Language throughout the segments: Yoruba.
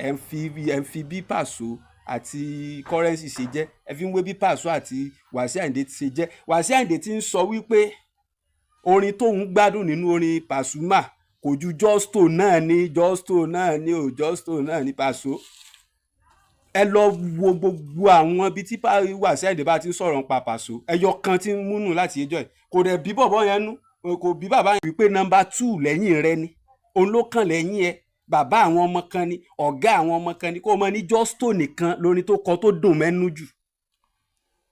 Ẹ̀ ń fi bí Pàṣọ àti Currency ṣe jẹ́, ẹ fi ń wé bí Pàṣọ àti Wàsíù Àyìndé ṣe jẹ́. Wàsíù Àyìndé ti ń sọ wípé orin tóun gbádùn nínú orin Pasuma kò ju Justo náà ní, Justo náà ní o, Justo náà ní Pàṣọ. Ẹ lọ wo gbogbo àwọn ibi tí Wàsíù Àyìndé bá ti ń sọ̀rọ̀ nípa Pàṣọ, ẹyọ kan tí ń múnú láti ẹjọ́ ẹ̀ kò dẹ̀ bí bọ̀bọ̀ yẹn nú, kò bí bàbá yẹn wípé number two lẹ́yìn rẹ ni òun ló kàn lẹ́yìn ẹ. Bàbá àwọn ọmọ kan ni, ọ̀gá àwọn ọmọ kan ni, kó o mọ ní Justo nìkan lórin tó kọ tó dùn mẹ́nu jù.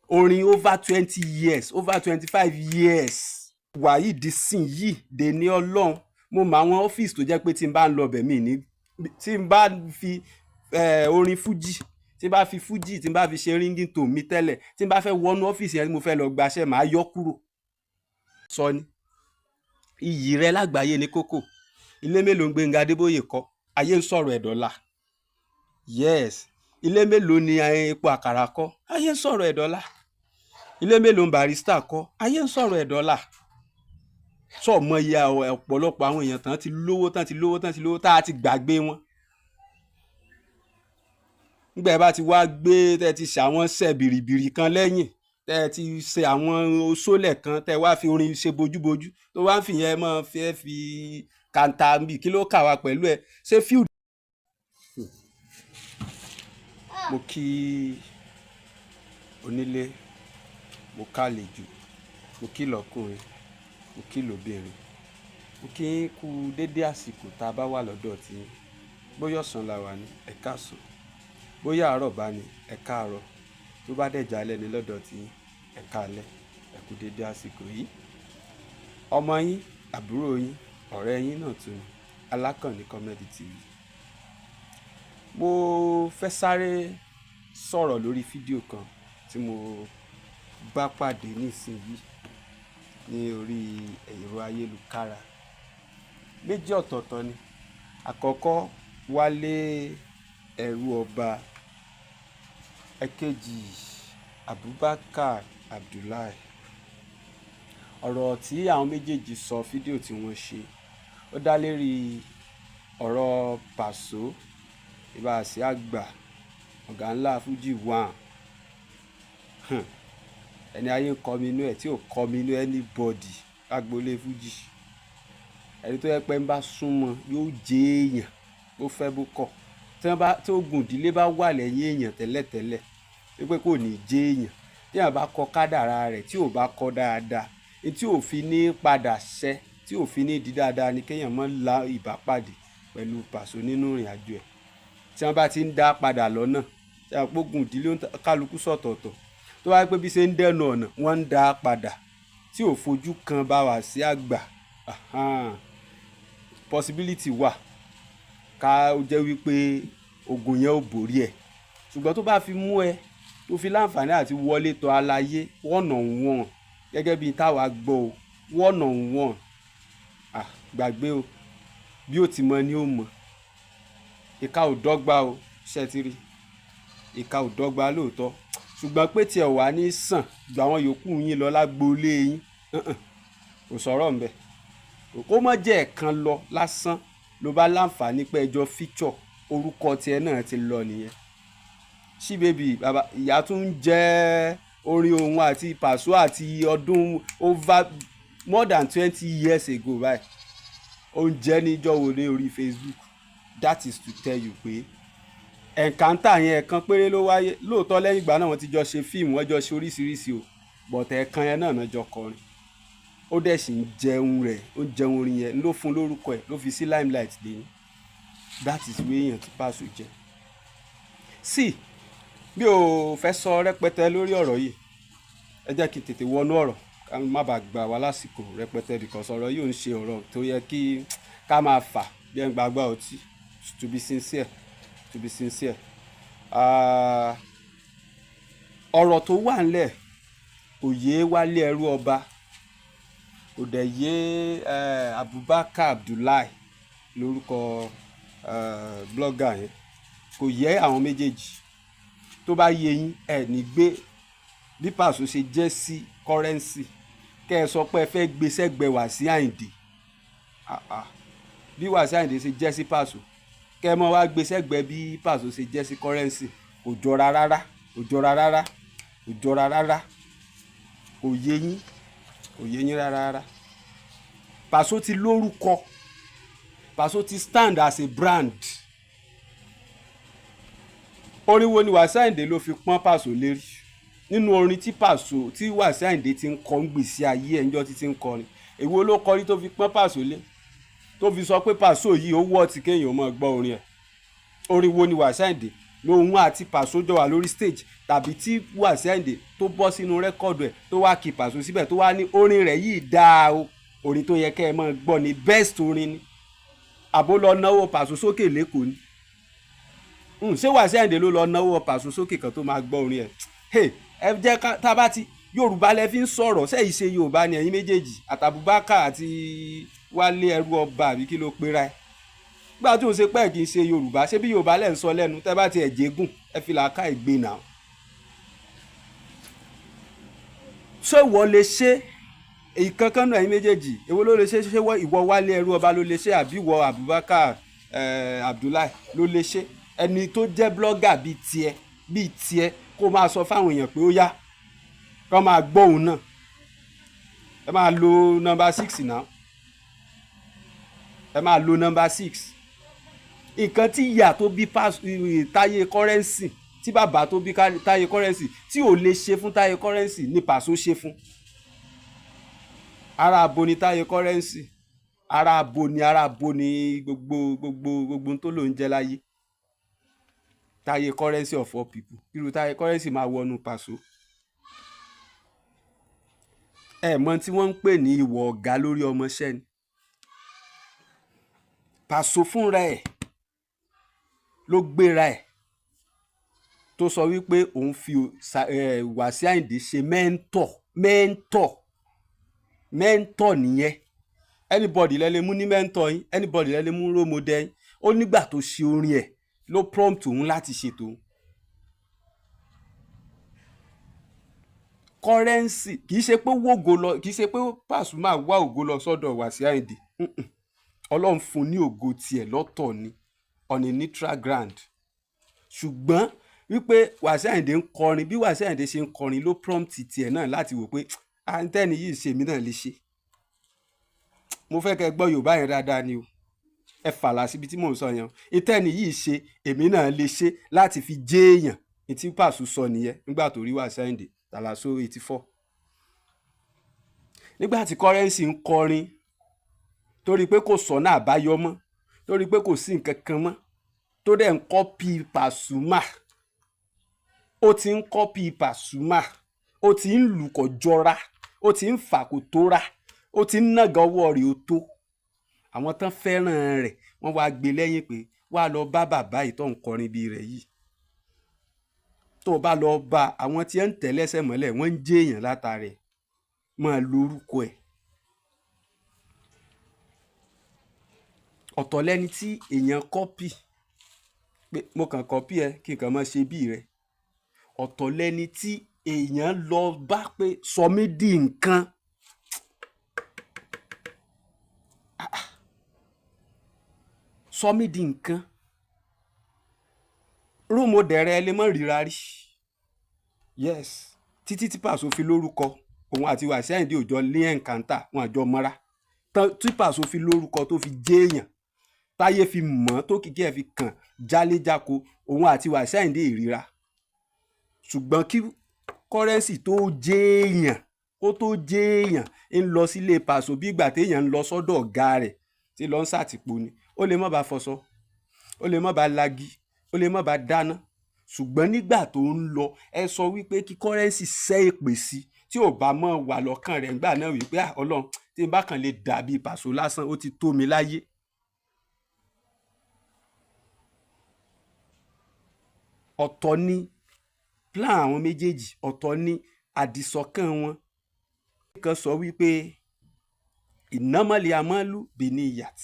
Orin over 20 years, over 25 years wàyí di sìn yìí dè ní. Ọlọ́run, mo mọ àwọn ọ́fíìsì tó jẹ́ pé tí n bá ń lọ bẹ̀ mí ní, tí n bá fi orin fújì, tí n bá fi fújì, tí n bá fi ṣe ringtone mi tẹ́lẹ̀, tí n bá fẹ́ wọnú ọ́fíìsì yẹn tí mo fẹ́ lọ gbaṣẹ́, màá yọ kúrò. Sọ ni iyì rẹ lágbàáyé ní kókó. Ilé mélòó ń Gbénga Adébóyè kọ́? Ayé ń sọ̀rọ̀ ẹ̀dọ́là. Yes, ilé mélòó ni epo àkàrà kọ́? Ayé ń sọ̀rọ̀ ẹ̀dọ́là. Ilé mélòó ń Barrister kọ́? Ayé ń sọ̀rọ̀ ẹ̀dọ́là. Sọ mọ iye ọ̀pọ̀lọpọ̀ àwọn èèyàn tán ti lówó, tán ti lówó, tán ti lówó, tá a ti gbàgbé wọn. Nígbà yẹn bá ti wá gbé, tẹ́ ti ṣe àwọn ṣẹ́ bìrìbìrì kan lẹ́yìn, tẹ́ ti ṣe àwọn oṣólẹ̀ kan, tẹ́ wá fi orin ṣe bójúbójú, tó wá ń fìyẹn mọ́ fẹ́ fi kàńtà bí, kí ló kà wá pẹ̀lú ẹ ṣé fíù. Mo kí onílé, mo kàlejò, mo kí lọ́kùnrin, mo kí lóbìnrin, mo kí yín kú dédé àsìkò tá a bá wà lọ́dọ̀ tí yín. Bóyá ọ̀sán la wà ní, ẹ káàsán. Bóyá àárọ̀ bá ní, ẹ káàárọ̀. Tó bá dẹ̀ jálẹ̀ ní lọ́dọ̀ tí yín, ẹ káalẹ́, ẹ kú dédé àsìkò yìí. Ọmọ yín, àbúrò yín, ọ̀rẹ́ yín náà tún ní Alákànní Comedy TV. Mo fẹ́ sáré sọ̀rọ̀ lórí fídíò kan tí mo bá pàdé nísìnyí ní orí ẹ̀rọ ayélujára. Méjì ọ̀tọ̀ọ̀tọ̀ ni. Àkọ́kọ́, Wálé Ẹrú Ọba. Ẹ̀kejì, Abubakar Abdullahi. Ọ̀rọ̀ tí àwọn méjèèjì sọ, fídíò tí wọ́n ṣe, ó dá lérí ọ̀rọ̀ Pàṣọ ìbáàsí àgbà, ọ̀gá ńlá Fuji one. Ẹni ayé ń kọmi inú ẹ̀ tí ò kọmi inú anybody lágboolé Fuji, ẹni tó yẹ pé ń bá súnmọ́ yóò jẹ́ èèyàn, ó fẹ́ bó kọ̀. Tí wọ́n bá tí ogun ìdílé bá wà lẹ́yìn èèyàn tẹ́lẹ̀tẹ́lẹ̀ wípé kò ní jẹ́ èèyàn, tí èèyàn bá kọ kádàrá rẹ̀, tí ò bá kọ dáadáa, tí ò fi ní padà ṣẹ́, tí ò fi ní di dáadáa, ni kéèyàn mọ́ la ìbápàdé pẹ̀lú Pàṣọ nínú ìrìn àjò ẹ̀. Tí wọ́n bá ti ń dá padà lọ́nà tí a pógun ìdílé kálukú sọ̀tọ̀ọ̀tọ̀, tó wáyé pé bí ṣe ń dẹnu ọ̀nà wọ́n ń dá padà, tí ò fojú kan bá wà sí àgbà, possibility wà ká jẹ́ wípé ogun yẹn ò borí ẹ̀. Ṣùgbọ́n tó bá fi mú ẹ tó fi láǹfààní àti wọlé tọ̀ aláyé one on one, gẹ́gẹ́ bíi táwa gbọ́ o, one on one, ah, gbàgbé o, bí ó ti mọ ni ó mọ. Ìka ò dọ́gba o, ṣe ti rí? Ìka ò dọ́gba lóòótọ́, ṣùgbọ́n pé tiẹ̀ wà ní sàn ju àwọn yòókù yín lọ lágboolé yín, kò sọ̀rọ̀ ńbẹ̀. Kó mọ́ jẹ́ ẹ̀kan lọ lásán ló bá láǹfààní pé ẹjọ́ feature, orúkọ tiẹ̀ náà ti lọ nìyẹn. Sí baby bàbá ìyá tún ń jẹ́ orin òun àti Pàṣọ àti ọdún over more than 20 years ago báyìí, ó ń jẹ́ níjọ́ wo ní orí Facebook. That is to tell you pé encounter yẹn, ẹ̀kan péré ló wáyé lóòótọ́. Lẹ́yìn ìgbà náà, wọ́n ti jọ ṣe fíìmù, wọ́n jọ ṣe oríṣiríṣi o, but ẹ̀kan yẹn náà náà jọ kọrin, ó dẹ̀ sì ń jẹun rẹ̀, ó ń jẹun orin yẹn ló fún lórúkọ ẹ̀, ló fi sí limelight dé ní. That is where èèyàn tí Pàṣọ jẹ́ sí. Bí o fẹ́ sọ rẹpẹtẹ lórí ọ̀rọ̀ yìí, ẹ jẹ́ kí n tètè wọnú ọ̀rọ̀, ká má bàa gbà wá lásìkò rẹpẹtẹ, because ọ̀rọ̀ yìí ò ń ṣe ọ̀rọ̀ tó yẹ kí ká máa fà bí ẹ̀ ń gbàgbọ́ ọtí. To be sincere, to be sincere, ọ̀rọ̀ tó wà ńlẹ̀ kò yé Wálé Ẹrú Ọba, kò dẹ̀ yé Abubakar Abdullahi lórúkọ blogger yẹn, kò yé àwọn méjèèjì. Tó bá yé yín, ẹ ní gbé bí Pàṣọ ṣe jẹ́ sí Currency, kẹ́ ẹ sọ pé ẹ fẹ́ gbé sẹ́gbẹ̀ẹ́ Wàsíù Àyìndé. Bí Wàsíù Àyìndé ṣe jẹ́ sí Pàṣọ. Kẹ́ ẹ mọ́ wá gbé sẹ́gbẹ̀ẹ́ bí Paso ṣe jẹ́ sí Currency, kò jọra rárá, kò jọra rárá, kò jọra rárá. Kò yé yín, kò yé yín rárá rárá. Paso ti lórúkọ, Paso ti stand as a brand. Orin wo ni Wasiu Ayinde ló fi pọ́n Paso lérí nínú orin tí Paso, tí Wasiu Ayinde ti ń kọ ń gbèsè ayé ẹ̀ ńjọ́ títí ń kọrin? Èwo ló kọrí tó fi pọ́n Paso lé, tó fi sọ pé Paso yìí, ó wọ́ ti kéèyàn máa gbọ́ orin ẹ̀? Orin wo ni Wasiu Ayinde lòun àti Paso jọ wà lórí stage, tàbí tí Wasiu Ayinde tó bọ́ sínú record ẹ̀, tó wá kí Paso síbẹ̀, tó wá ní orin rẹ̀ yìí dáa o, orin tó yẹ kẹ́ ẹ máa gbọ́ ni, best orin ni? Àbó lọ náwó Paso sókè lẹ́kọ̀ọ́ ni? Ṣé Wasiu Ayinde ló lọ náwó Paso sókè kan tó máa gbọ́ orin ẹ̀? Ẹ jẹ́ ká tá a bá ti Yorùbá lẹ fi ń sọ̀rọ̀ sẹ́yìn, ṣe Yorùbá ni ẹ̀yin méjèèjì, àtàbùbákà àti Wálé Ẹrú Ọba, àbí kí ló pera ẹ̀? Gbà tí òun ṣe pẹ́ kì í ṣe Yorùbá, ṣé bí Yorùbá lẹ̀ ń sọ lẹ́nu? Tẹ́ bá ti ẹ̀ jégùn, ẹ fi làákà ìgbé nà. Ṣé ìwọ lè ṣe ìkankan náà? Ẹ̀yin méjèèjì, èwo ló lè ṣe? Ṣé ìwọ Wálé Ẹrú Ọba ló lè ṣe, àbí ìwọ Abubakar Abdullahi ló lè ṣe? Ẹni tó jẹ́ blogger bíi tiẹ̀, kó máa sọ fáwọn èèyàn pé ó yá, kó máa gbọ́ òun náà. Ẹ máa lo number six náà, ẹ máa lo number six. Nǹkan tí ìyá tó bí Táyé Currency, tí bàbá tó bí Táyé Currency tí ò lè ṣe fún Táyé Currency ní Paso ṣe fún. Ara abo ni Táyé Currency, ara abo ni, ara abo ni gbogbo tó ló ń jẹ́ láyé. Táyé Currency of all people, irú Táyé Currency máa wọnú Paso? Ẹ mọ tí wọ́n ń pè ní ìwọ̀ ọ̀gá lórí ọmọọṣẹ́ ni. Paso fúnra ẹ̀ ló gbéra ẹ̀ tó sọ wípé òun fi Wàsíù Àyìndé ṣe mentor. Mentor, mentor nìyẹn. Anybody lẹ lè mú ní mentor yín, anybody lẹ lè mú role model yín. Ó nígbà tó ṣe orin ẹ̀ ló prompt òun láti ṣètò òun. Currency kì í ṣe pé wògo lọ, kì í ṣe pé Pasuma wá ògo lọ sọ́dọ̀ Wàsíù Àyìndé. Ọlọ́run fún ní ògo tiẹ̀ lọ́tọ̀ ni, on a neutral ground. Ṣùgbọ́n wípé Wàsíù Àyìndé ń kọrin, bí Wàsíù Àyìndé ṣe ń kọrin ló prompt tiẹ̀ náà láti wò pé àǹtẹ̀ni yìí ṣe, mí náà lè ṣe. Mo fẹ́ kẹ́ gbọ́ Yorùbá yẹn dáadáa ni o. Ẹ fàlà síbi tí mò ń sọ yẹn. Ìtẹ́ni yìí ṣe, èmi náà lè ṣe láti fi jẹ́ èèyàn. Tí Pàṣù sọ nìyẹn nígbà tó rí Wàsíù Àyìndé Tàlàsó 84, nígbà tí Currency ń kọrin, torí pé kò sọ̀nà àbáyọ mọ́, torí pé kò sí nǹkan kan mọ́, tó dẹ̀ ń copy Pasuma. Ó ti ń copy Pasuma, ó ti ń lù kọ́ jọra, ó ti ń fà kó tó ra, ó ti ń nàgà ọwọ́ rẹ̀ ó tó. Àwọn tán fẹ́ràn rẹ̀, wọ́n wá gbé lẹ́yìn pé wá lọ bá bàbá yìí tó ń kọrin bíi rẹ̀ yìí. Tó o bá lọ bá àwọn tí ń tẹ̀ lẹ́sẹ̀ mọ́lẹ̀, wọ́n ń jẹ́ èèyàn látara ẹ̀, máa lórúkọ ẹ̀. Ọ̀tọ̀ lẹni tí èèyàn copy pé mo kàn copy ẹ kí n kàn máa ṣe bí rẹ. Ọ̀tọ̀ lẹni tí èèyàn lọ bá pé sọ mí di nǹkan. Sọ mí di nǹkan. Role model rẹ lè mọ̀ ríra rí. Yes, títí tí Pàṣọ fi lórúkọ, òun àti Wàsíù Àyìndé ò jọ ní encounter, wọn àjọ mọ́ra. Tí Pàṣọ fi lórúkọ, tó fi jẹ́ èèyàn, táyé fi mọ̀, tó kìkì ẹ̀ fi kàn jáléjáko, òun àti Wàsíù Àyìndé ìríra. Ṣùgbọ́n kí Currency tó jẹ́ èèyàn, kó tó jẹ́ èèyàn, ń lọ sílé Pàṣọ bí ìgbà téèyàn ń lọ sọ́dọ̀ ọ̀gá rẹ̀ tí lọ ń ṣàtìpó ni. Ó lè má bá fọṣọ, ó lè má bá lagi, ó lè má bá dáná, ṣùgbọ́n nígbà tó ń lọ, ẹ sọ wípé kí Currency ṣẹ́ èpè sí tí ò bá mọ̀ wà lọ́kàn rẹ̀ ńgbà náà wípé, ah, Ọlọ́run, tí n bá kàn lè dàbí Pàṣọ lásán, ó ti tó mi láyé. Ọ̀tọ̀ ni plan àwọn méjèèjì, ọ̀tọ̀ ni àdìsọ́kàn wọn. Kan sọ wípé ìnámọ̀lẹ̀ amọ́lù bìníyàt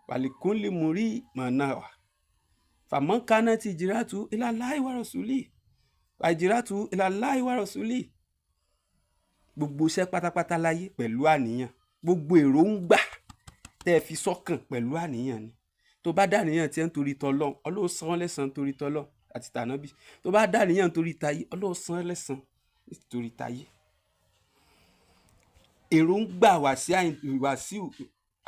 wàlíkúnlé múrí mọ̀nàwá fàmọ́kánná ti jìràtú ilallahi wa rasuli àjìràtú ilallahi wa rasuli. Gbogbo iṣẹ́ pátápátá láyé pẹ̀lú àníyàn, gbogbo èròǹgbà tẹ́ ẹ fi sọ́kàn pẹ̀lú àníyàn ni. Tó bá dàníyàn tiẹ̀ nítorí tọlọ́run, Ọlọ́run san ọ́ lẹ́san nítorí tọlọ́run àti tànábì. Tó bá dàníyàn nítorí tayé, Ọlọ́run san ọ́ lẹ́san nítorí tayé. Èròǹgbà Wàsíù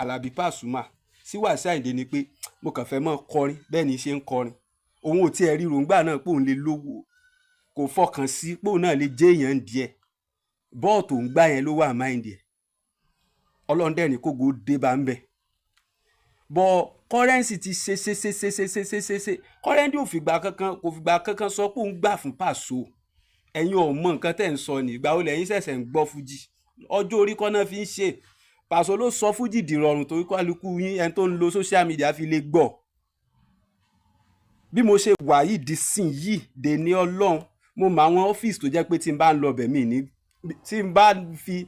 Àlàbí Pàsúmà sí Wàsíù Àyìndé ni pé mo kàn fẹ́ mọ́ kọrin bẹ́ẹ̀ ni ṣe ń kọrin. Òun ò tiẹ̀ rí èròǹgbà náà pé òun lè lówó, kò fọkàn sí pé òun náà lè jẹ́ èèyàn díẹ̀. Bọ́ọ̀ tó ń gbá yẹn ló wà mind ẹ̀. Ọlọ́run dẹ̀ ní kógo dé bá ń bẹ̀. Bọ́ Currency ti ṣe ṣe ṣe ṣe ṣe ṣe ṣe ṣe ṣe. Currency ò fìgbà kankan, kò fìgbà kankan sọ pé òun gbà fún Pàṣọ. Ẹ̀yin ò mọ nǹkan tẹ́ ń sọ ní. Ìgbà wo lẹ́yìn ṣẹ̀ṣẹ̀ ń gbọ́ fújì? Ọjọ́ orí kọ́ náà fi ń ṣe. Pàṣọ ló sọ fújì dìrọ̀rùn torí kálukú yín, ẹni tó ń lo social media fi lè gbọ́. Bí mo ṣe wà yìí di sìn yìí dè ní Ọlọ́run, mo mọ àwọn ọ́fíìsì tó jẹ́ pé tí n bá ń lọ bẹ̀ mí ní, tí n bá fi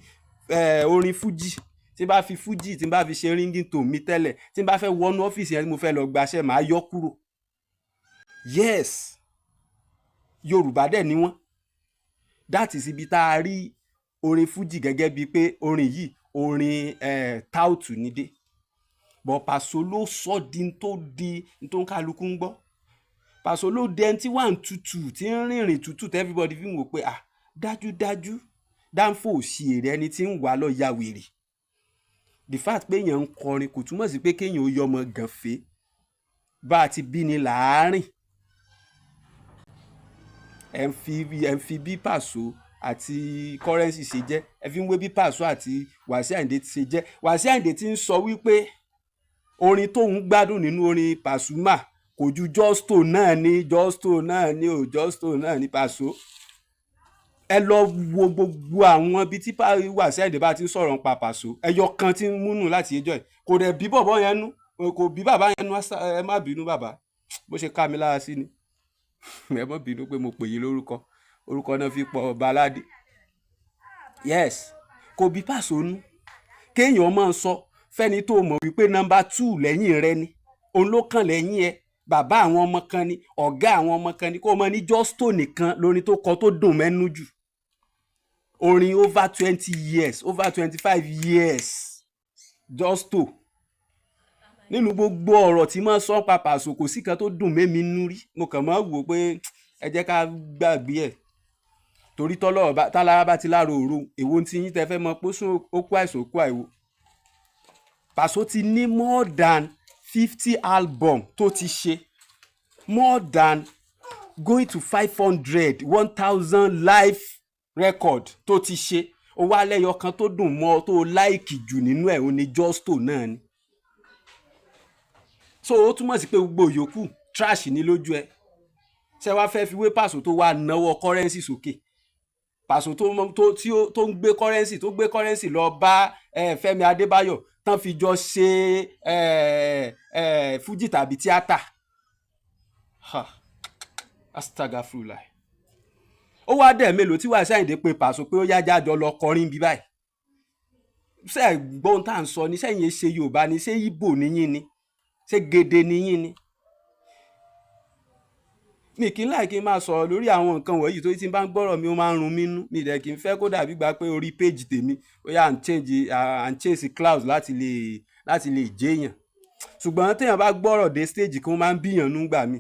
orin fújì, tí n bá fi fújì, tí n bá fi ṣe ringing tone mi tẹ́lẹ̀, tí n bá fẹ́ wọnú ọ́fíìsì yẹn tí mo fẹ́ lọ gbaṣẹ́, màá yọ kúrò. Yes, Yorùbá dẹ̀ ni wọ́n. That is ibi tá a rí orin fújì gẹ́gẹ́ bíi pé orin yìí, orin táùtù ní dé. But Pàṣọ ló sọ di n tó di n tó ń kálukú ń gbọ́. Pàṣọ ló di ẹni tí wà ń tutù, tí ń rìnrìn tútù, tí everybody fi ń wò pé, ah, dájúdájú dáńfò ò sí èrè, ẹni tí ń wà lọ ya wèrè. The fact pé èèyàn ń kọrin kò túmọ̀ sí pé kéèyàn ó yọmọ gànfẹ́. Bá a ti bí ni làárìn. Ẹ̀ ń fi bí Pàṣọ àti Currency ṣe jẹ́, ẹ fi ń wé bí Pàṣọ àti Wàsíù Àyìndé ṣe jẹ́. Wàsíù Àyìndé ti ń sọ wípé orin tóun gbádùn nínú orin Pàṣùmà kò ju Justo náà ní, Justo náà ní o, Justo náà ní Pàṣọ. Ẹ lọ wo gbogbo àwọn ibi tí Wàsíù Àyìndé bá ti ń sọ̀rọ̀ nípa Pàṣọ, ẹyọ kan tí ń múnú láti ẹjọ́ ẹ̀ kò dẹ̀ bí bọ̀bọ̀ yẹn nú, kò bí bàbá yẹn nú. Ẹ má bínú bàbá, bó ṣe ká mi lára sí ni. Ẹ má bínú pé mo pè yín lórúkọ, orúkọ náà fi pọ̀ baládé. Yes, kò bí Pàṣọ nú. Kéèyàn máa sọ fẹ́ni tó mọ̀ wípé number two lẹ́yìn rẹ ni, òun ló kàn lẹ́yìn ẹ, bàbá àwọn ọmọ kan ni, ọ̀gá àwọn ọmọ kan ni, kó o mọ ní Justo nìkan lórin tó kọ tó dùn mẹ́nu jù. Orin over 20 years, over 25 years, Justo. Nínú gbogbo ọ̀rọ̀ tí mo sọ pa Pàṣọ, kò sí kan tó dùn mẹ́mi nú rí. Mo kàn máa wò pé ẹ jẹ́ ká gbàgbé ẹ̀, torí tọ́lọ́ tálára bá ti láàrò òru, èwo tí yín tẹ fẹ́ mọ pé sún ó kú àìsàn, ó kú àìwò. Pàṣọ ti ní more than 50 album tó ti ṣe, more than going to 500, 1,000 live record tó ti ṣe. Ó wá lẹ́yọ kan tó dùn mọ́ tó like jù nínú ẹ̀, ó ní Justo náà ni. So ó túmọ̀ sí pé gbogbo yòókù trash ní lójú ẹ. Ṣé wàá fẹ́ fi wé Pàṣọ tó wá náwó Currency sókè? Pàṣọ tó tí ó tó ń gbé Currency, tó gbé Currency lọ bá Fẹ́mi Adébáyọ̀, tán fi jọ ṣe ẹ ẹ fújì tàbí tíátà. Ha, astagafurulai. Ó wá dẹ̀ mélòó tí Wàsíù Àyìndé pé Pàṣọ pé ó yá, jájọ lọ kọrin bí báyìí? Ṣé ẹ gbọ́n tá à ń sọ ni? Sẹ́yìn ṣe Yorùbá ni? Ṣé Ìgbò níyìn ni? Ṣé gèdè níyìn ni? Mi kì í láì kí n máa sọ̀rọ̀ lórí àwọn nǹkan wọ̀nyí, torí tí n bá ń gbọ́rọ̀ mi, ó máa ń run mí nú. Mi dẹ̀ kì í fẹ́ kó dàbí gba pé orí page tèmi, bóyá à ń change, à ń chase clout láti lè jéèyàn. Ṣùgbọ́n téèyàn bá gbọ́rọ̀ dé stage kan, ó máa ń bíyàn nú gbà mí.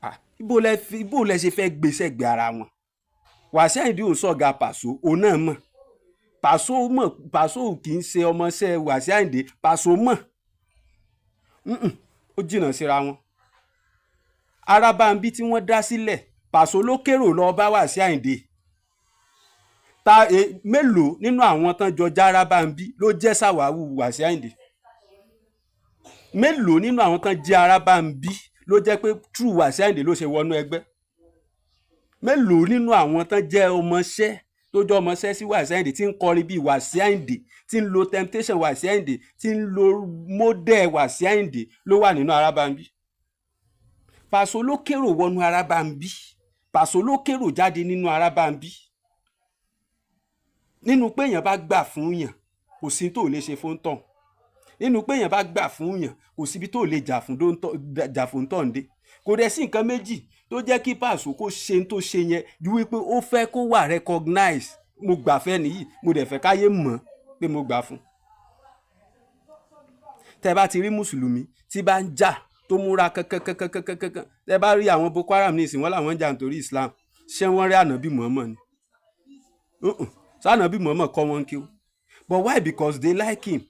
Ah, ibo lẹ ṣe fẹ́ gbé sẹ́gbẹ̀ẹ́ ara wọn? Wàsíù Àyìndé ò sọ̀gá Pàṣọ, òun náà mọ̀. Pàṣọ mọ̀, Pàṣọ kì í ṣe ọmọọṣẹ́ Wàsíù Àyìndé. Pàṣọ mọ̀. Ó jìnnà síra wọn. Arábàmbí tí wọ́n dá sílẹ̀, Pàṣọ ló kérò lọ bá Wàsíù Àyìndé. Ta mélòó nínú àwọn tán jọ já Arábàmbí ló jẹ́ sàwáwù Wàsíù Àyìndé? Mélòó nínú àwọn tán jẹ́ Arábàmbí ló jẹ́ pé true Wàsíù Àyìndé ló ṣe wọnú ẹgbẹ́? Mélòó nínú àwọn tán jẹ́ ọmọọṣẹ́, tó jẹ́ ọmọọṣẹ́ sí Wàsíù Àyìndé, tí ń kọrin bíi Wàsíù Àyìndé, tí ń lo temptation Wàsíù Àyìndé, tí ń lo model Wàsíù Àyìndé ló wà nínú Arábàmbí? Pàṣọ ló kérò wọnú Arábàmbí, Pàṣọ ló kérò jáde nínú Arábàmbí. Nínú pé èèyàn bá gbà fún yàn, kò sí tó lè ṣe fún tàn. Nínú pé èèyàn bá gbà fún yàn, kò síbi tó lè jà fún tàn dé. Kò dẹ̀ sí nǹkan méjì tó jẹ́ kí Pàṣọ kó ṣe tó ṣe yẹn ju wípé ó fẹ́ kó wà recognize. Mo gbà fẹ́ nìyí, mo dẹ̀ fẹ́ káyé mọ̀ pé mo gbà fún. Tẹ́ bá ti rí mùsùlùmí tí bá ń jà, tó múra kankankankankankan, tẹ́ bá rí àwọn Boko Haram ní ìsìn, wọn làwọn ń jà nítorí Islam. Ṣé wọ́n rí Ànábì Muhammad ni? Sànàbí Muhammad kọ́ wọn kí o? But why? Because they like him.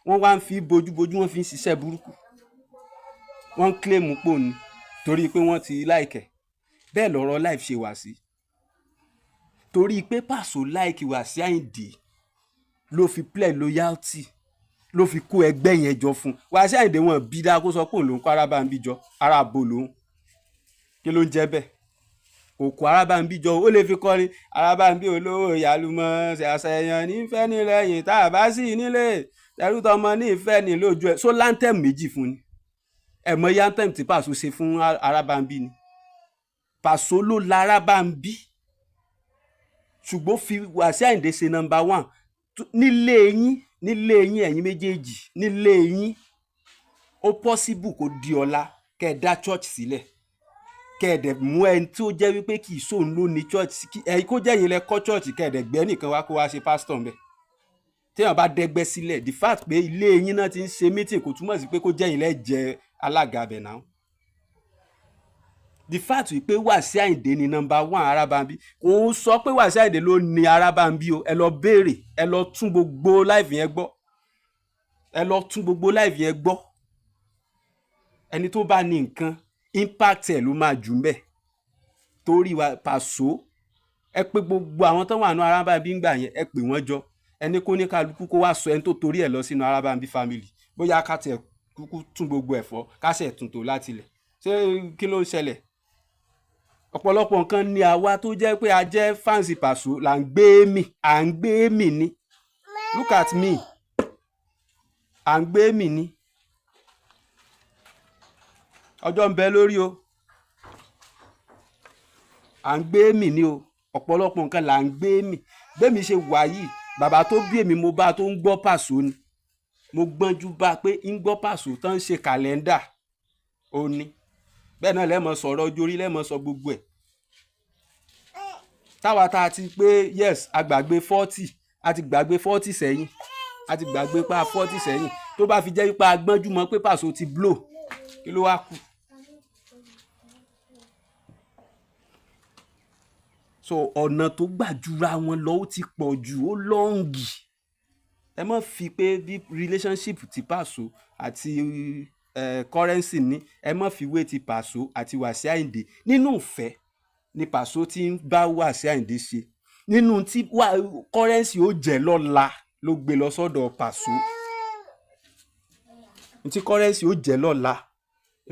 Wọ́n wá ń fi bójúbójú, wọ́n fi ń ṣiṣẹ́ burúkú, wọ́n ń claim pò ní torí pé wọ́n ti like ẹ̀. Bẹ́ẹ̀ lọ̀rọ̀ life ṣe wá sí. Torí pé Pàṣọ like Wàsíù Àyìndé ló fi play loyalty, ló fi kó ẹgbẹ́ yẹn jọ fún Wàsíù Àyìndé. Wọn bí dáa kó sọ pé òun ló ń kó Arábàmbí jọ. Ara bo lòun, kí ló ń jẹ́ bẹ́ẹ̀? Kò kó Arábàmbí jọ. Ó lè fi kọrin Arábàmbí olówó ìyálùmọ̀ ṣàṣeyàn nífẹ̀ẹ́ nílẹ̀yìn tá a bá sí nílé ẹrú tọmọ nífẹ̀ẹ́ ní lójú ẹ̀. So l'anthem méjì fún ni. Ẹ̀ mọ anthem tí Pàṣọ ṣe fún Arábàmbí ni. Pàṣọ ló la Arábàmbí, ṣùgbọ́n fi Wàsíù Àyìndé ṣe number one nílé yín, nílé yín, ẹ̀yin méjèèjì nílé yín. Ó possible kó di ọ̀la kẹ́ ẹ dá church sílẹ̀, kẹ́ ẹ dẹ̀ mú ẹni tó jẹ́ wípé kì í sóun ló ní church, ẹ kó jẹ́ yín lẹ kọ́ church, kẹ́ ẹ dẹ̀ gbẹ́ nìkan wá kó wá ṣe pastor ńbẹ̀. Téèyàn bá dẹ́gbẹ́ sílẹ̀, the fact pé ilé yín náà ti ń ṣe meeting kò túmọ̀ sí pé kó jẹ́ yín lẹ jẹ́ alága abẹ̀ náà. The fact wípé Wàsíù Àyìndé ni number one Arábàmbí, kò ń sọ pé Wàsíù Àyìndé ló ní Arábàmbí o. Ẹ lọ béèrè, ẹ lọ tún gbogbo live yẹn gbọ́, ẹ lọ tún gbogbo live yẹn gbọ́. Ẹni tó bá ní nǹkan, impact ẹ̀ ló máa jù mbẹ̀. Torí wa Pàṣọ, ẹ pé gbogbo àwọn tó wà ní Arábàmbí ń gbà yẹn, ẹ pè wọ́n jọ, ẹni kó ní kálukú kó wá sọ ẹni tó torí ẹ̀ lọ sínú Arábàmbí family. Bóyá ká tiẹ̀ kúkú tún gbogbo ẹ̀ fọ́, ká ṣẹ̀ tún tò láti ilẹ̀. Ṣé kí ló ń ṣẹlẹ̀? Ọ̀pọ̀lọpọ̀ nǹkan ni àwa tó jẹ́ pé a jẹ́ fans Pàṣọ là ń gbé mì, à ń gbé mì ní. Look at me, à ń gbé mì ní. Ọjọ́ ń bẹ lórí o. À ń gbé mì ní o. Ọ̀pọ̀lọpọ̀ nǹkan là ń gbé mì. Bẹ́ẹ̀ mi ṣe wà yìí, bàbá tó bí èmi, mo bá tó ń gbọ́ Pàṣọ ni. Mo gbọ́njú bá pé ń gbọ́ Pàṣọ tó ń ṣe kàlẹ́ndà ó ní. Bẹ́ẹ̀ náà lẹ́mọ̀ sọ̀rọ̀ ọjọ́ orí, lẹ́mọ̀ sọ gbogbo ẹ̀. Táwa tá a ti pé, yes, a gbàgbé 40, a ti gbàgbé 40 sẹ́yìn, a ti gbàgbé pa 40 sẹ́yìn. Tó bá fi jẹ́ pé a gbọ́njú mọ́ pé Pàṣọ ti blow, kí ló wá kù? So ọ̀nà tó gbà jura wọn lọ, ó ti pọ̀ jù, ó long. Ẹ má fi pé bí relationship ti Pàṣọ àti Currency ní, ẹ má fi wé ti Pàṣọ àti Wàsíù Àyìndé. Nínú ìfẹ́ ni Pàṣọ ti ń bá Wàsíù Àyìndé ṣe. Nínú tí Currency ó jẹ́ lọ́la ló gbé lọ sọ́dọ̀ Pàṣọ. Tí Currency ó jẹ́ lọ́la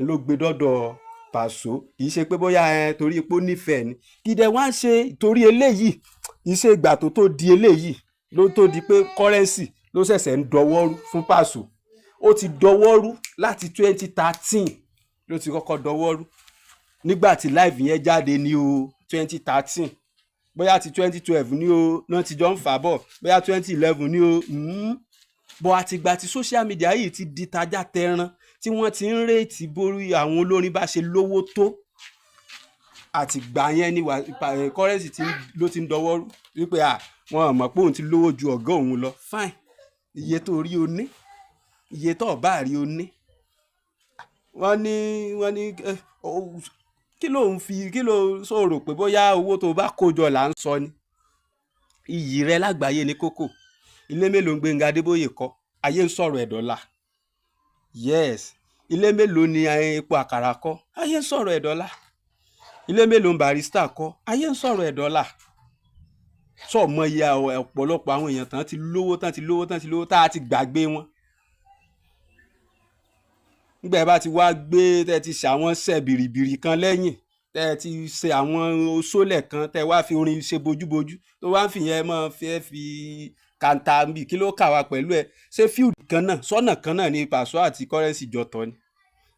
ló gbé dọ́dọ̀ Pàṣọ. Kì í ṣe pé bóyá ẹ torí pé ó nífẹ̀ẹ́ ni. Kì í dẹ̀ wá ń ṣe torí eléyìí. Kì í ṣe ìgbà tó di eléyìí ló tó di pé Currency ló ṣẹ̀ṣẹ̀ ń dọwọ́rú fún Pàṣọ. Ó ti dọwọ́rú láti 2013. Ló ti kọ́kọ́ dọwọ́rú nígbà tí live yẹn jáde ní o, 2013, bóyá ti 2012 ní o náà ti jọ ń fà bọ̀, bóyá 2011 ní o. Bọ̀ àtìgbà tí social media yìí ti di tajà tẹran, tí wọ́n ti ń rate borí àwọn olórin bá ṣe lówó tó, àtìgbà yẹn ni Currency ló ti ń dọwọ́rú wípé à wọn mọ̀ pé òun ti lówó ju ọ̀gá òun lọ. Fine, iye tó rí o ní, iye tó bá rí o ní. Wọ́n ní kí ló ń fi, kí ló sọ̀rọ̀ pé bóyá owó tó bá kó jọ là ń sọ ni. Iyì rẹ lágbàáyé ní kókó. Ilé mélòó ń Gbénga Adébóyè kọ́? Ayé ń sọ̀rọ̀ ẹ̀ dọ́là. Yes, ilé mélòó ni epo àkàrà kọ́? Ayé ń sọ̀rọ̀ ẹ̀ dọ́là. Ilé mélòó ń Barrister kọ́? Ayé ń sọ̀rọ̀ ẹ̀ dọ́là. Sọ mọ iye ọ̀pọ̀lọpọ̀ àwọn èèyàn tán ti lówó, tán ti lówó, tán ti lówó, tá a ti gbàgbé wọn. Nígbà ẹ bá ti wá gbé, tẹ́ ti ṣe àwọn ṣẹ́ bìrìbìrì kan lẹ́yìn, tẹ́ ti ṣe àwọn oṣólẹ̀ kan, tẹ́ wá fi orin ṣe bójúbójú, tó wá ń fìyẹn mọ́ fẹ́ fi kàńtà bí, kí ló kà wá pẹ̀lú ẹ? Ṣé field kan náà, sọ́nà kan náà ni Pàṣọ àti Currency jọ tọ́ ni?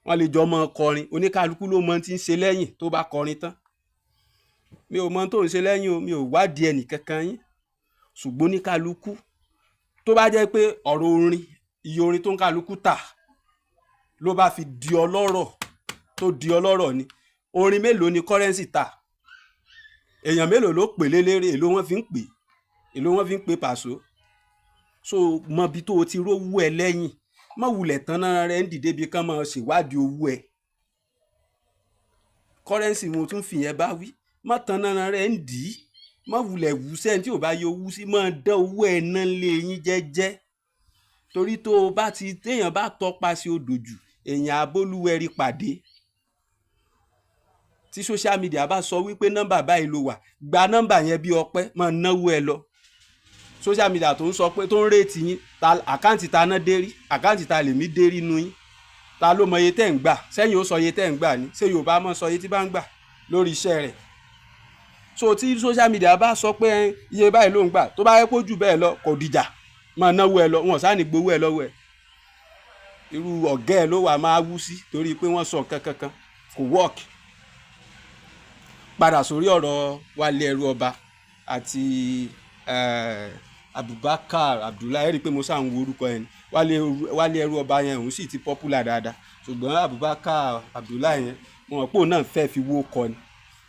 Wọ́n lè jọ mọ́ kọrin. Oníkálukú ló mọ tí ń ṣe lẹ́yìn tó bá kọrin tán. Mi ò mọ tó ń ṣe lẹ́yìn o, mi ò wádìí ẹnì kankan yín. Ṣùgbọ́n oníkálukú, tó bá jẹ́ pé ọ̀rọ̀ orin, iye orin tó ń kálukú tà ló bá fi di ọlọ́rọ̀, tó di ọlọ́rọ̀ ni, orin mélòó ni Currency tà? Èèyàn mélòó ló pè lélẹ́rẹ́? Èló wọ́n fi ń pè? Èló wọ́n fi ń pè Pàṣọ? So mọ ibi tó o ti rówó ẹ lẹ́yìn. Má wulẹ̀ tán náà rẹ̀ ń dìde bí kán máa ṣèwádìí owó ẹ̀. Currency, mo tún fìyẹn bá wí, má tán náà rẹ̀ ń dì í. Má wulẹ̀ wú sẹ́ni tí ò bá yọ owó sí, máa dán owó ẹ̀ ná lé yín jẹ́jẹ́, torí tó o bá ti téèyàn bá tọpasẹ̀ odò jù, èèyàn abólúwẹ̀rí pàdé. Tí social media bá sọ wípé nọ́mbà báyìí ló wà, gba nọ́mbà yẹn bí ọpẹ́, máa náwó ẹ lọ. Social media tó ń sọ pé tó ń rate yín ta, account ta ná dérí, account ta lèmi dérí nu yín. Ta ló mọ iye tẹ́ ń gbà sẹ́yìn? Ó sọ iye tẹ́ ń gbà ní. Ṣé Yorùbá mọ̀ sọ iye tí bá ń gbà lórí iṣẹ́ rẹ̀? So tí social media bá sọ pé iye báyìí ló ń gbà, tó bá yẹ kó jù bẹ́ẹ̀ lọ, kò dìjà, máa náwó ẹ lọ. Wọn sáà ní gbowó ẹ lọ́wọ́ ẹ. Irú ọ̀gá ẹ ló wà máa wú sí torí pé wọ́n sọ nǹkan kankan kò work. Padà sórí ọ̀rọ̀ Wálé Ẹrú Ọba àti Abubakar Abdullahi. Rí i pé mo sáà ń wo orúkọ yẹn ni. Wálé Ẹrú Ọba yẹn, òun sì ti popular dáadáa, ṣùgbọ́n Abubakar Abdullahi yẹn, mo mọ̀ pé òun náà fẹ́ fi wó kọ ni.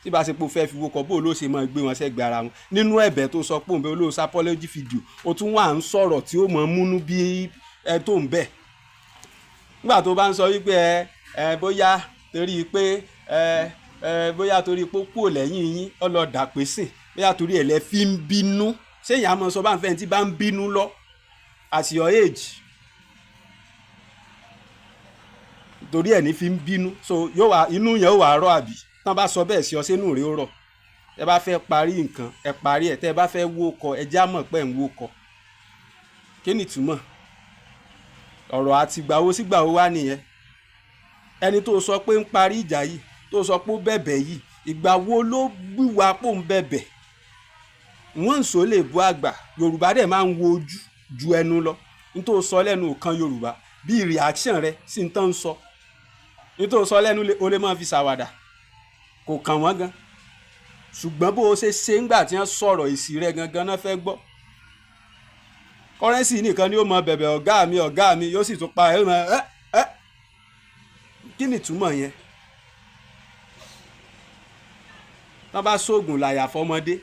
Tí bá ṣe pé ó fẹ́ fi wó kọ, bó ló ṣe máa gbé wọn sẹ́gbẹ̀ẹ́ ara wọn nínú ẹ̀bẹ̀ tó sọ pé òun bẹ olóòsà apology video, ó tún wà ń sọ̀rọ̀ tí ó mọ̀ múnú bí ẹ tó ń bẹ̀. Nígbà tó bá ń sọ wípé ẹ ẹ bóyá torí pé ẹ ẹ bóyá torí pé ó kúrò lẹ́yìn yín, ó lọ dàpé sìn, bóyá torí ẹ̀ lẹ fi ń bínú, ṣé ìyá mọ̀ sọ bá ń fẹ́ tí bá ń bínú lọ at your age, torí ẹ̀ ní fi ń bínú? So yóò wá inú yẹn ó wà rọ, àbí tán bá sọ bẹ́ẹ̀ sí ọ, sínú rẹ̀ ó rọ̀? Ẹ bá fẹ́ parí nǹkan, ẹ parí ẹ̀. Tẹ́ ẹ bá fẹ́ wó kọ, ẹ já mọ̀ pé ẹ̀ ń wó kọ. Kí ni ìtumọ̀ ọ̀rọ̀ àti gbàwó sígbàwó wá nìyẹn? Ẹni tó sọ pé ń parí ìjà yìí, tó sọ pé ó bẹ̀bẹ̀ yìí, ìgbà wo ló wíwá pò ń bẹ̀bẹ̀? Wọ́n ń sọ lè bu àgbà. Yorùbá dẹ̀ máa ń wo ojú ju ẹnu lọ. Ní tó sọ lẹ́nu kan, Yorùbá bí reaction rẹ sí ní tán ń sọ, ní tó sọ lẹ́nu, ó lè máa fi ṣàwàdà, kò kàn wọ́n gan, ṣùgbọ́n bó o ṣe ṣe ńgbà tí wọ́n sọ̀rọ̀, èsì rẹ gangan náà fẹ́ gbọ́. Currency nìkan ni ó mọ bẹ̀bẹ̀, "Ọ̀gá mi, ọ̀gá mi," yóò sì tún pa ẹ̀ mọ́ ẹ́ ẹ́. Kí ni ìtumọ̀ yẹn? Tán bá sóògùn làyà fọmọdé,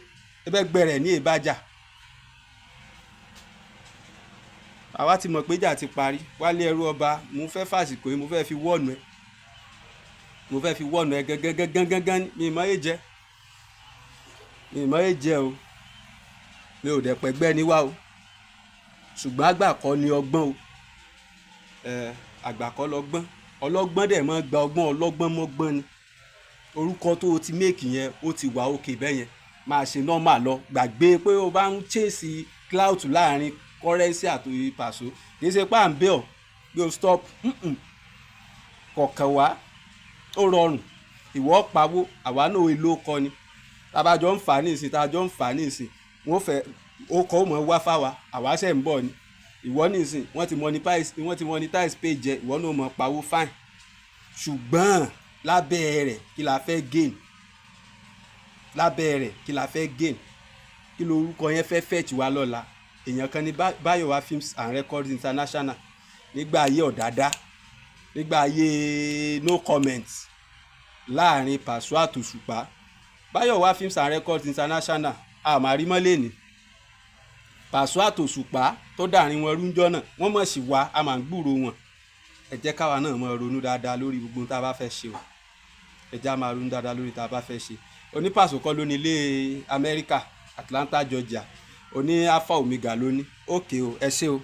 ẹbẹ gbẹrẹ ní ìbàjá. Àwa ti mọ̀ pé ìjà ti parí. Wálé Ẹrú Ọba, mo fẹ́ fàsìkò yìí, mo fẹ́ fi wọ́ọ̀nù ẹ, mo fẹ́ fi wọ́ọ̀nù ẹ gangan gangan. Mi ìmọ̀ yé jẹ, mi ìmọ̀ yé jẹ o. Mi ò dẹ̀ pẹ́gbẹ́ ní wá o, ṣùgbọ́n àgbà kọ́ ni ọgbọ́n o. Ẹ àgbà kọ́ lọ́gbọ́n, ọlọ́gbọ́n dẹ̀ máa gba ọgbọ́n ọlọ́gbọ́n mọ́gbọ́n ni. Orúkọ tó o ti make yẹn, ó ti wà òkè bẹ́ẹ̀ yẹn, máa ṣe normal lọ. Gbàgbé pé o bá ń chase clout láàrin Currency àti Paso. Kì í ṣe pé à ń bẹ̀ ọ́ pé o stop kọ̀ọ̀kan wá, ó rọrùn. Ìwọ pawó, àwa náà èlò kọ ni. Tábàjọ́ ń fà ní ìsìn, tábàjọ́ ń fà ní ìsìn, wọ́n fẹ́ ó kọ́, ó mọ̀ wá fáwa, àwa ṣẹ̀ ń bọ̀ ni. Ìwọ ní ìsìn, wọ́n ti monetize page ẹ, ìwọ náà mọ̀ pawó, fine. Ṣùgbọ́n lábẹ́ rẹ̀, kí la fẹ́ gain lábẹ́ rẹ̀? Kí la fẹ́ gain? Kí lorúkọ yẹn fẹ́ fetch wá lọ́la? Èèyàn kan ní Báyọ̀wá Films and Records International nígbà ayé ọ̀dàdá, nígbà ayé no comment láàrin Paso àtòṣùpá. Báyọ̀wá Films and Records International àmàrímọ́lẹ̀ ní Paso àtòṣùpá tó dàrin wọn rúnjọ́ náà, wọ́n mọ̀ sí wa, a máa ń gbúrò wọn. Ẹ jẹ́ káwa náà máa ronú dáadáa lórí gbogbo ohun tá a bá fẹ́ ṣe o. Ẹ jẹ́ á máa ronú dáadáa lórí tá a bá fẹ́ ṣe. Onípàṣọ kọ́ ló ní ilé Amẹ́ríkà, Atlanta, Georgia. Oní Alpha Omega ló ní. Òkè o, ẹ ṣé o.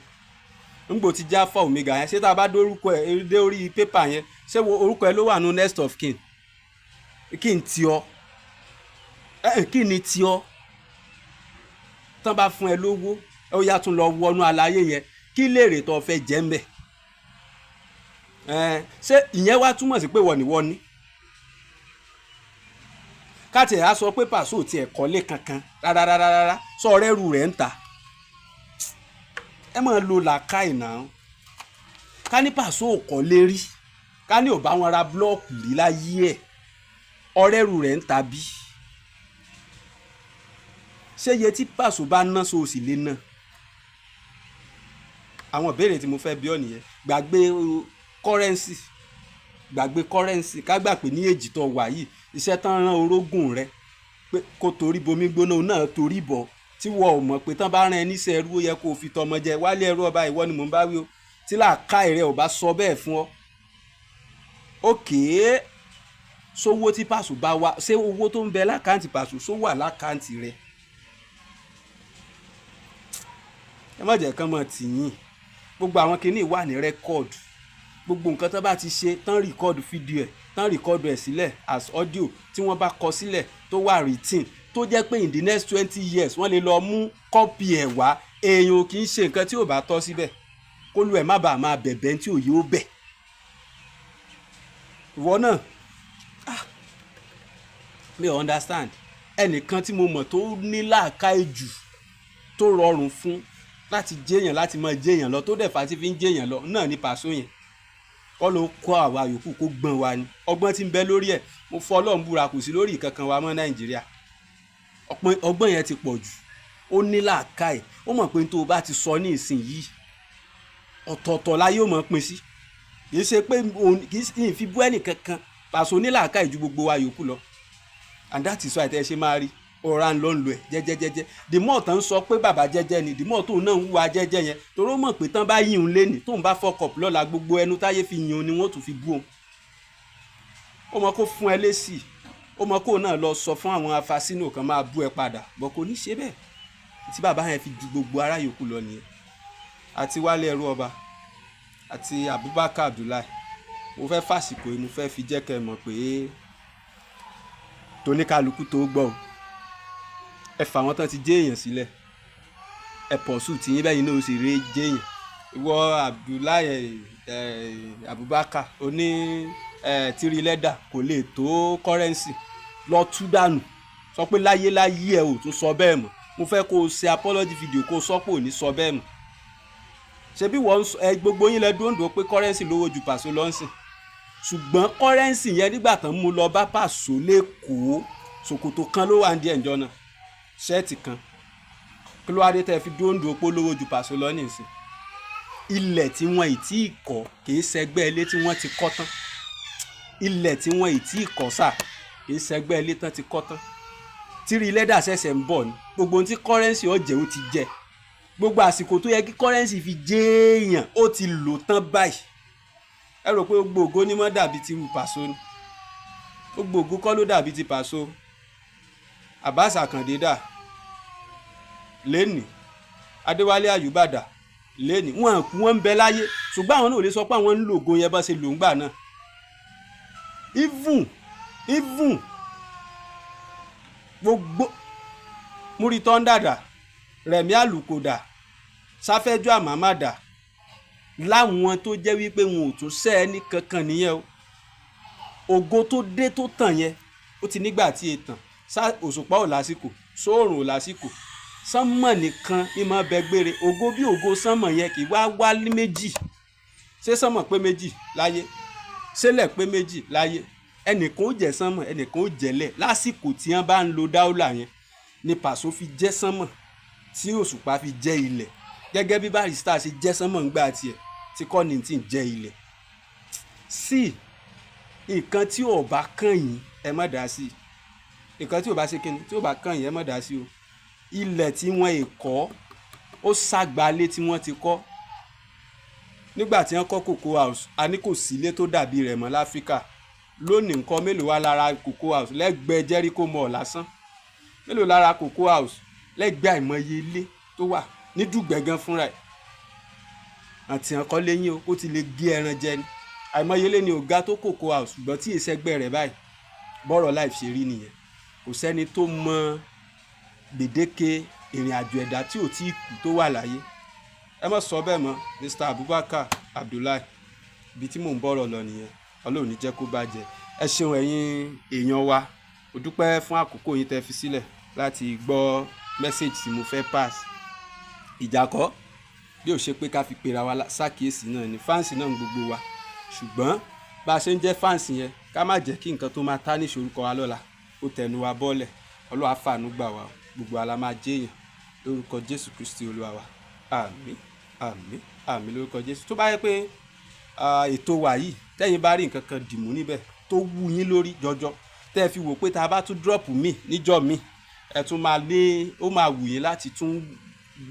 Ńgbò ti jẹ́ Alpha Omega yẹn, ṣé tá a bá dórúkọ ẹ dé orí pépà yẹn, ṣé orúkọ ẹ ló wà nù next of kin? Kí n ti ọ ẹ, kí ni ti ọ? Tán bá fún ẹ lówó, ó yá, tún lọ wọnú àlàyé yẹn. Kí lèrè tó fẹ́ jẹ́ ń bẹ̀ ẹ? Ṣé ìyẹn wá túmọ̀ sí pé wọ́n ní wọ́n ní káàtì ẹ̀ á sọ pé Paso tiẹ̀ kọ́lé kankan rárárárá, sọ ọ̀rẹ́rù rẹ̀ ń ta? Ẹ máa lo làákàyè náà. Ká ní Paso ò kọ́lé rí, ká ní ò bá wọn ra block rí láyé ẹ̀, ọ̀rẹ́rù rẹ̀ ń ta bí? Ṣé iye tí Paso bá ná, so sì lè ná? Àwọn ìbéèrè tí mo fẹ́ bi ọ́ nìyẹn. Gbàgbé Currency, gbàgbé Currency. Ká gbà pé ní èjì tó wà yìí, iṣẹ́ tán rán orógùn rẹ pé kó torí bomi gbóná náà torí bọ̀, tí wọ́n ò mọ̀ pé tán bá rán ẹ níṣẹ́ ẹrú, ó yẹ kó o fi tọmọ jẹ. Wálé Ẹrú Ọba, ìwọ ni mò ń bá wí o. Tí làákàyè rẹ ò bá sọ bẹ́ẹ̀ fún ọ, ókèé, sówó tí Pàṣọ bá wá, ṣé owó tó ń bẹ l'account Pàṣọ só wà l'account rẹ? Ẹ má jẹ́ kán mọ̀ tì yín. Gbogbo àwọn kinní wà ní record. Gbogbo nǹkan tó bá ti ṣe tán, record fídíò ẹ̀ tán, record ẹ̀ sílẹ̀ as audio, tí wọ́n bá kọ sílẹ̀ tó wà written, tó jẹ́ pé in the next 20 years wọ́n lè lọ mú copy ẹ̀ wá. Èèyàn ò kì í ṣe nǹkan tí ò bá tọ́ síbẹ̀ kó lu ẹ̀ má bàa máa bẹ̀bẹ̀ tí òye ó bẹ̀. Ìwọ náà, ah, mi ò understand. Ẹnìkan tí mo mọ̀ tó ní làákàyè jù, tó rọrùn fún láti jẹ́yàn, láti máa jẹ́yàn lọ, tó dẹ̀ fà tí fi ń jẹ́yàn lọ náà ní Pàṣọ yẹn. Kọ́ ló kọ́ àwa yòókù kó gbọ́n wa ni. Ọgbọ́n tí ń bẹ lórí ẹ̀, mo fọ́ Ọlọ́run búra, kò sí lórí ìkankan wa mọ́ Nàìjíríà. Ọgbọ́n yẹn ti pọ̀ jù. Ó ní làákàyè, ó mọ̀ pé tó o bá ti sọ ní ìsìn yìí, ọ̀tọ̀ọ̀tọ̀ la yóò mọ̀ pín sí. Kì í ṣe pé kì í ṣe fi bú ẹnì kankan. Pàṣọ ní làákàyè ju gbogbo wa yòókù lọ, and that is why tẹ́ ẹ ṣe máa rí ọ̀rá ń lọ ń lo ẹ̀ jẹ́jẹ́jẹ́jẹ́. The more tán ń sọ pé bàbá jẹ́jẹ́ ni, the more tóun náà ń wúwa jẹ́jẹ́ yẹn, torí ó mọ̀ pé tán bá yìn òun lénìí, tóun bá fuck up lọ́la, gbogbo ẹnu táyé fi yìn òun ni wọ́n tún fi bú òun. Ó mọ kó fún ẹ lésì, ó mọ kó náà lọ sọ fún àwọn afasínú kan máa bú ẹ padà bọ̀. Kò ní ṣe bẹ́ẹ̀. Tí bàbá yẹn fi ju gbogbo ará yòókù lọ nìyẹn. Àti Wálé Ẹrú Ọba àti Abubakar Abdullahi, mo fẹ́ fàsìkò yìí, mo fẹ́ fi jẹ́ kẹ́ ẹ mọ̀ pé tóníkàlùkù tó gbọ́ o, ẹ fà wọ́n tán ti jẹ́ èèyàn sílẹ̀, ẹ pọ̀ sùn tí yín bẹ́yìn náà ó sì rí jẹ́ èèyàn. Ìwọ Abdullahi Abubakar oní three lẹ́dà kò lè tó Currency lọ tú dànù. Sọ pé láyé láyé ẹ ò tún sọ bẹ́ẹ̀ mọ́. Mo fẹ́ kó o ṣe apology video, kó o sọ pé ò ní sọ bẹ́ẹ̀ mọ́. Ṣebí wọ́n ẹ gbogbo yín lẹ dóńdó pé Currency lówó ju Pàṣọ lọ́nsìn, ṣùgbọ́n Currency yẹn, nígbà tán mú lọ bá Pàṣọ lẹ́kọ̀ọ́, ṣòkòtò kan ló wà ní ẹ̀ǹjọ́ náà, shirt kan. Kí ló wá dé tẹ́ fi dóńdó pé lówó ju Pàṣọ lọ nísìn? Ilẹ̀ tí wọ́n ì tí ì kọ́ kì í ṣẹgbẹ́ ilé tí wọ́n ti kọ́ tán. Ilẹ̀ tí wọ́n ì tí ì kọ́ sà kì í ṣẹgbẹ́ ilé tán ti kọ́ tán. Three lẹ́dà ṣẹ̀ṣẹ̀ ń bọ̀ ni. Gbogbo ohun tí Currency ọ̀jẹ̀, ó ti jẹ. Gbogbo àsìkò tó yẹ kí Currency fi jéèyàn, ó ti lò tán báyìí. Ẹ rò pé gbogbo ògo ní mọ́ dàbí ti Pàṣọ ni? Gbogbo ògo kọ́ ló dàbí ti Pàṣọ. Abbas Àkàndé dà lẹ́nì, Adéwálé Àyùbá dà lẹ́nì, wọn kú, wọn ń bẹ láyé, ṣùgbọ́n àwọn náà ò lè sọ pé àwọn ń lo ògo yẹn bá ṣe lò ń gbà náà. Even gbogbo múri tọ́ndàdà, Rẹ̀mí Àlùkò dà, Sáfẹ́jọ́ Àmàmàdà, láwọn tó jẹ́ wípé wọn ò tún sẹ́ ẹ ní kankan nìyẹn o. Ògo tó dé tó tàn yẹn, ó ti nígbà tí e tàn. Òṣùpá ò lásìkò, sóòrùn ò lásìkò, sánmọ̀ nìkan ní máa bẹ gbére. Ògo bí ògo sánmọ̀ yẹn kì í wá wá ní méjì. Ṣé sánmọ̀ pé méjì láyé? Ṣẹlẹ̀ pé méjì láyé? Ẹnìkan ó jẹ́ sánmọ̀, ẹnìkan ó jẹ́lẹ̀. Lásìkò tí wọ́n bá ń lo dáúlà yẹn ni Pàṣọ fi jẹ́ sánmọ̀, tí Òṣùpá fi jẹ́ ilẹ̀, gẹ́gẹ́ bí Barrister ṣe jẹ́ sánmọ̀ ńgbà tiẹ̀, tí Kollington ń jẹ́ ilẹ̀. Sí nǹkan tí ò bá kàn yín, ẹ má dá sí. Nǹkan tí ò bá ṣe kíni, tí ò bá kàn yín, ẹ má dá sí o. Ilẹ̀ tí wọ́n è kọ́, ó ṣàgbálẹ̀ tí wọ́n ti kọ́. Nígbà tí wọ́n kọ́ Cocoa House, a ní kò sí ilé tó dàbí rẹ̀ mọ́ láfíríkà. Lónìí, nǹkan mélòó wá lára Cocoa House lẹ́gbẹ̀ẹ́ Jericho Mall lásán? Mélòó lára Cocoa House lẹ́gbẹ̀ẹ́ àìmọye ilé tó wà ní Dùgbẹ̀ gan fúnra ẹ̀? Àti àkọ́ lẹ́yìn o, ó ti lè gé ẹran jẹ ni. Àìmọye ilé ni ò ga tó Cocoa House, ṣùgbọ́n tí èsẹ́gbẹ́ rẹ̀ báyìí. Bọ́rọ̀ life ṣe rí nìyẹn. Kò sẹ́ni tó mọ gbèdéke ìrìn àjò ẹ̀dá tí ò tí ì kú tó wà láyé. Ẹ má sọ bẹ́ẹ̀ mọ́, Mr Abubakar Abdullahi. Ibi tí mò ń bọ̀rọ̀ lọ nìyẹn. Ọlọ́run ní jẹ́ kó bàjẹ́. Ẹ ṣeun, ẹ̀yin èèyàn wa. Mo dúpẹ́ fún àkókò yín tẹ́ fi sílẹ̀ láti gbọ́ message tí mo fẹ́ pass. Ìjà kọ́ bí ó ṣe pé ká fi pera wa ṣàkíyèsí náà ni. Fans náà ń gbogbo wa, ṣùgbọ́n bá a ṣe ń jẹ́ fans yẹn, ká má jẹ́ kí nǹkan tó máa tá níṣe orúkọ wa lọ́la ó tẹnu wa bọ́lẹ̀. Ọlọ́run á fàánú gbà wá. Gbogbo wa la máa jẹ́yàn lórúkọ Jésù Kristi Olúwa wa. Àmín, àmín, àmín lórúkọ Jésù. Tó bá yẹ pé ètò wa yìí, tẹ́yin bá rí nǹkan kan dìmú níbẹ̀ tó wú yín lórí jọjọ, tẹ́ ẹ fi wò pé tá a bá tún drop mi níjọ́ mi, ẹ tún máa ní ó máa wù yín láti tún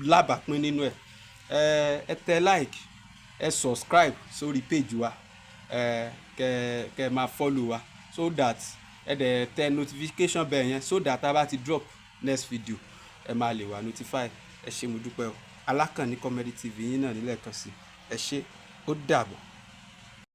lábàápín nínú ẹ̀, ẹ tẹ like. Ẹ subscribe sórí page wa, ẹ kẹ kẹ máa follow wa, so that ẹ dẹ̀ tẹ notification bell yẹn, so that tá a bá ti drop next video, ẹ máa lè wà notify. Ẹ ṣé, mo dúpẹ́ o. Alákànní Comedy TV yín náà nílẹ̀ kan sí. Ẹ ṣé, ó dàbọ̀.